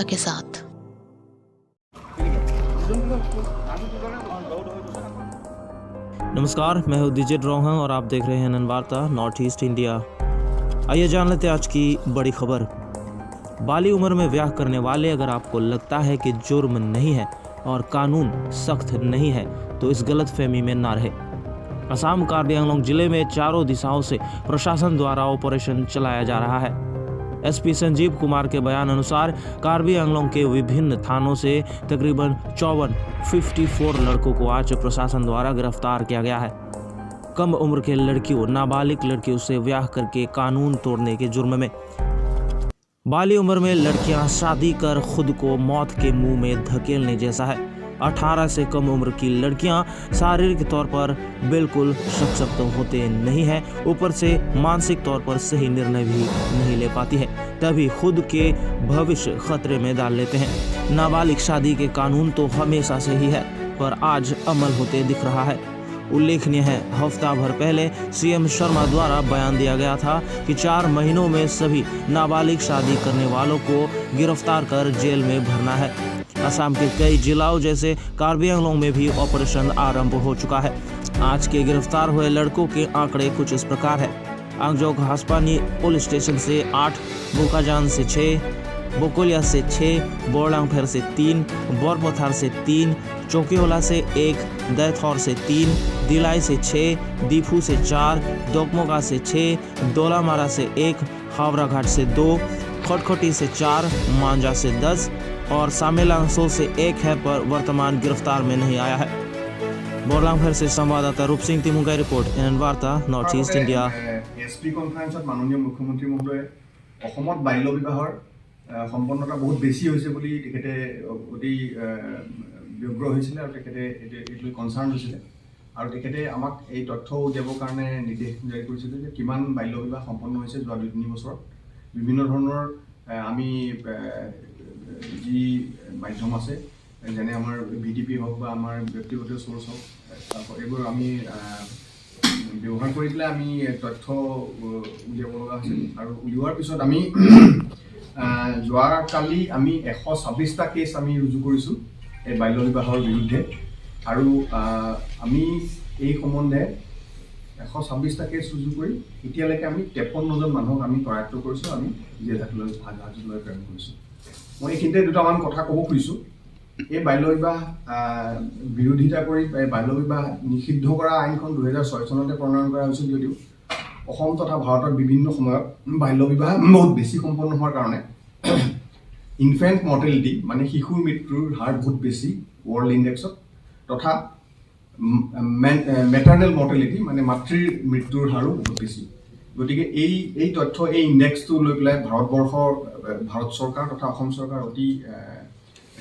के साथ। नमस्कार, मैं हूं दिजित रोहन और आप देख रहे हैं एनएन वार्ता नॉर्थ ईस्ट इंडिया। आइए जान लेते हैं आज की बड़ी खबर। बाली उम्र में ब्याह करने वाले, अगर आपको लगता है कि जुर्म नहीं है और कानून सख्त नहीं है, तो इस गलत फहमी में ना रहे। असम कार्बी आंगलोंग जिले में चारों दिशाओं से प्रशासन द्वारा ऑपरेशन चलाया जा रहा है। एसपी संजीव कुमार के बयान अनुसार कार्बी आंगलोंग के विभिन्न थानों से तकरीबन 54 54 लड़कों को आज प्रशासन द्वारा गिरफ्तार किया गया है, कम उम्र के लड़कियों, नाबालिग लड़कियों से ब्याह करके कानून तोड़ने के जुर्म में। बाली उम्र में लड़कियां शादी कर खुद को मौत के मुंह में धकेलने जैसा है। 18 से कम उम्र की लड़कियां शारीरिक तौर पर बिल्कुल सशक्त होते नहीं हैं, ऊपर से मानसिक तौर पर सही निर्णय भी नहीं ले पाती है, तभी खुद के भविष्य खतरे में डाल लेते हैं। नाबालिग शादी के कानून तो हमेशा से ही है, पर आज अमल होते दिख रहा है। उल्लेखनीय है, हफ्ता भर पहले सीएम शर्मा द्वारा बयान दिया गया था कि 4 महीनों में सभी नाबालिग शादी करने वालों को गिरफ्तार कर जेल में भरना है। असम के कई जिलाओं जैसे कार्बी आंगलोंग में भी ऑपरेशन आरंभ हो चुका है। आज के गिरफ्तार हुए लड़कों के आंकड़े कुछ इस प्रकार है। आंगजोक हासपानी पुलिस स्टेशन से 8, बोकाजान से 6, बोकोलिया से 6, बोरलांगफेर से 3, बोरपोथार से 3, चौकीहोला से 1, दैथौर से 3, दिलाई से 6, दीफू से 4, दोकमोका से 6, दोलामारा से 1, हावड़ा घाट से 2, खटखटी से 4, मांजा से 10 और सामेलांगसो से 1 है, पर वर्तमान गिरफ्तार में नहीं आया है। बोरलांगफेर से संवाददाता रूप सिंह तिमुंग का report, N Varta north east India. S P কনফাৰেন্সত মাননীয় মুখ্যমন্ত্ৰী মহোদয়ে অসমত বাল্য বিবাহৰ সম্পন্নতা বহুত বেছি হৈছে বুলি তেখেতে অতি ব্যগ্ৰ হৈছিলে আৰু তেখেতে এইটো লৈ কনচাৰ্ণ হৈছিলে আৰু তেখেতে আমাক এই তথ্য উলিয়াবৰ কাৰণে নিৰ্দেশ জাৰি কৰিছিলে যে কিমান বাল্য বিবাহ সম্পন্ন হৈছে যোৱা 2-3 বছৰত। বিভিন্ন ধৰণৰ আমি যি মাধ্যম আছে, যেনে আমাৰ ভিডিপি হওক বা আমাৰ ব্যক্তিগত চ'ৰ্চ হওক, তাৰপৰা এইবোৰ আমি ব্যৱহাৰ কৰি পেলাই আমি তথ্য উলিয়াব লগা হৈছিল। আৰু উলিওৱাৰ পিছত আমি যোৱাকালি আমি 126টা কেছ আমি ৰুজু কৰিছোঁ এই বাল্য বিবাহৰ বিৰুদ্ধে। আৰু আমি এই সম্বন্ধে 126টা কেছ ৰুজু কৰি এতিয়ালৈকে আমি 53জন মানুহক আমি কৰায়ত্ব কৰিছোঁ, আমি জেল হাজোতলৈ প্ৰেৰণ কৰিছোঁ। মই এইখিনিতে দুটামান কথা ক'ব খুজিছোঁ। এই বাল্য বিবাহ বিৰোধিতা কৰি এই বাল্য বিবাহ নিষিদ্ধ কৰা আইনখন 2006 চনতে প্ৰণয়ন কৰা হৈছিল যদিও অসম তথা ভাৰতত বিভিন্ন সময়ত বাল্য বিবাহ বহুত বেছি সম্পন্ন হোৱাৰ কাৰণে ইনফেণ্ট মৰ্টেলিটি, মানে শিশুৰ মৃত্যুৰ হাৰ বহুত বেছি ৱৰ্ল্ড ইণ্ডেক্সত, তথা মেটাৰ্নেল মৰ্টেলিটি, মানে মাতৃৰ মৃত্যুৰ হাৰো বহুত বেছি। গতিকে এই তথ্য, এই ইণ্ডেক্সটো লৈ পেলাই ভাৰতবৰ্ষৰ ভাৰত চৰকাৰ তথা অসম চৰকাৰ অতি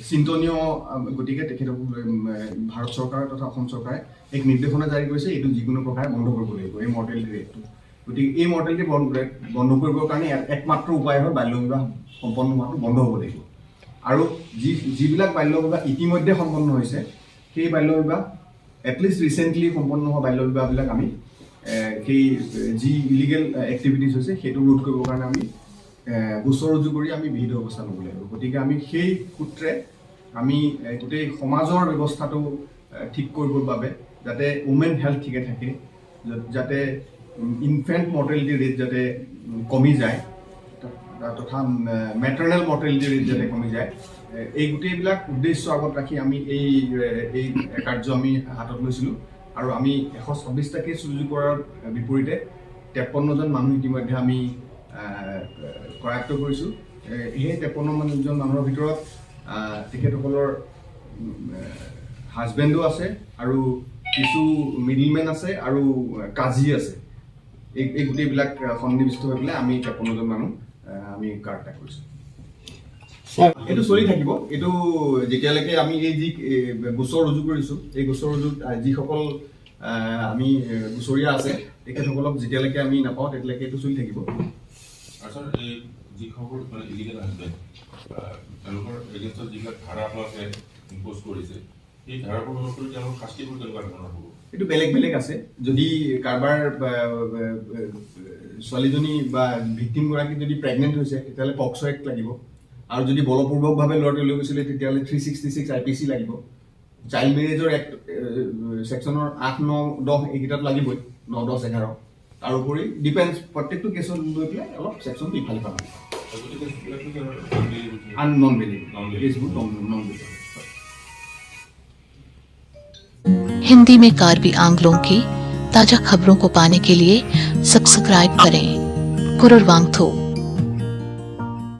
চিন্তনীয়। গতিকে তেখেতক ভাৰত চৰকাৰ তথা অসম চৰকাৰে এক নিৰ্দেশনা জাৰি কৰিছে, এইটো যিকোনো প্ৰকাৰে বন্ধ কৰিব লাগিব এই মৰ্টেলিটি ৰেটটো। গতিকে এই মৰ্টেলিটি বন্ধ কৰিবৰ কাৰণে ইয়াত একমাত্ৰ উপায় হ'ল বাল্য বিবাহ সম্পন্ন হোৱাটো বন্ধ হ'ব লাগিব। আৰু যিবিলাক বাল্য বিবাহ ইতিমধ্যে সম্পন্ন হৈছে, সেই বাল্য বিবাহ, এটলিষ্ট ৰিচেণ্টলি সম্পন্ন হোৱা বাল্য বিবাহবিলাক আমি সেই যি ইলিগেল এক্টিভিটিজ হৈছে, সেইটো ৰোধ কৰিবৰ কাৰণে আমি গোচৰ ৰুজু কৰি আমি বিহিত ব্যৱস্থা ল'ব লাগিব। গতিকে আমি সেই সূত্ৰে আমি গোটেই সমাজৰ ব্যৱস্থাটো ঠিক কৰিবৰ বাবে, যাতে উমেন হেল্থ ঠিকে থাকে, যাতে ইনফেণ্ট মৰ্টেলিটি ৰেট যাতে কমি যায় তথা মেটাৰ্নেল মৰ্টেলিটি ৰেট যাতে কমি যায়, এই গোটেইবিলাক উদ্দেশ্য আগত ৰাখি আমি এই কাৰ্য আমি হাতত লৈছিলোঁ। আৰু আমি 126টা কেছ ৰুজু কৰাৰ বিপৰীতে 53জন মানুহ ইতিমধ্যে আমি কৰায়ত্ব কৰিছোঁ। সেই 53জন মানুহৰ ভিতৰত তেখেতসকলৰ হাজবেণ্ডো আছে আৰু কিছু মিডিলমেন আছে আৰু কাজী আছে। এই গোটেইবিলাক সন্নিৱিষ্ট হৈ পেলাই আমি 53জন মানুহ আমি গ্ৰেপ্তাৰ কৰিছোঁ। এইটো চলি থাকিব। এইটো যেতিয়ালৈকে আমি এই যি গোচৰ ৰুজু কৰিছোঁ, এই গোচৰ ৰুজুত যিসকল আমি গোচৰীয়া আছে, তেখেতসকলক যেতিয়ালৈকে আমি নাপাওঁ, তেতিয়ালৈকে এইটো চলি থাকিব। আৰু ছাৰ, এই যিসকল মানে ইলিগেল হাজবেণ্ড, তেওঁলোকৰ এগেইনষ্টত যিবিলাক ধাৰা আপোনালোকে ইম্প'জ কৰিছে, সেই ধাৰাবোৰ অনুসৰি তেওঁলোকৰ শাস্তিবোৰ কেনেকুৱা ধৰণৰ হ'ব? এইটো বেলেগ বেলেগ আছে। যদি কাৰোবাৰ ছোৱালীজনী বা ভিক্টিমগৰাকী যদি প্ৰেগনেণ্ট হৈছে, তেতিয়াহ'লে পক্সো এক্ট লাগিব। আৰু যদি বলপূৰ্বকভাৱে ল'ৰাটো লৈ গৈছিলে, তেতিয়াহ'লে 366 IPC লাগিব। চাইল্ড মেৰেজৰ এক্ট ছেকশ্যনৰ 8, 9, 10 এইকেইটাত লাগিবই, 9, 10, 11। তাৰোপৰি ডিপেণ্ডছ, প্ৰত্যেকটো কেছত লৈ পেলাই অলপ ছেকশ্যনটো ইফালে সিফাল হ'ব। আৰু গোটেই কেছবিলাকতো আন নন বেইলেবল। Non-bailable. কেছবোৰ নন বেইলেবল। हिंदी में कार्बी आंगलों की ताजा खबरों को पाने के लिए सब्सक्राइब करें कुरुर वांगथो।